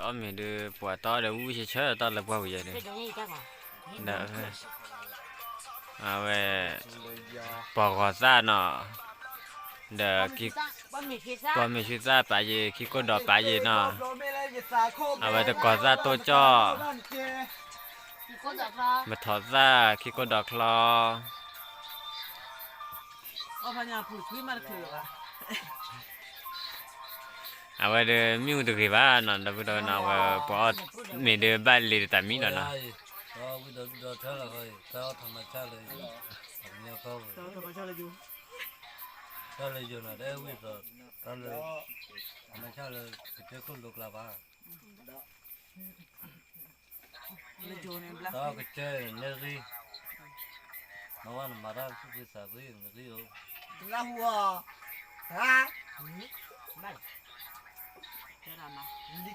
အီၣ်မ့ၤဒုး ပှၤတၢ်အီၣ်ဒီး ဝူၣ်ဆၢဆၢတၢ်လၢပှၢ်ပူၤယဲၢ်ဒီး, ဒီး အဝဲ ပှၤဂီၤသၣ်နီၤ, ဒီး ပှၤမ့ၢ်ဆူသၣ်ပာ်ယံၤ ခံကိၢ်ဒီးပာ်ယံၤနီၤ, အဝဲတကိးသၣ်တိၢ်ကၠီၣ်, မထီးသၣ် ခံကိၢ်ဒီးချီ အဝဲဒီးမ့ၣ်အူတဂ့ၤဘၣ်နီၤ, ဒီပုၢ်ဒီဝဲၢ်နီၤ, အဝဲပှၤအီၣ်မ့ၤဒုးဘၣ်လ့ၤတတၢ်မံလီၤနီၤ, တၢ်လၢယိၤနီၤ တဝံၣ်သိး တၢ်လၢ မၤဆၣ်လၢကစၢၢ်ခိၣ်လိၤကျါဘၣ်, တၢ်ကစၢၢ်န့ၣ် နဂံၢ်, မၤဝဲနမၤတၢ်သူၣ်ဖှံသးဖှံ နဂံၢ်ဧိၤ, နၢ်ဟူအီၤ, ဟါ, လံချီ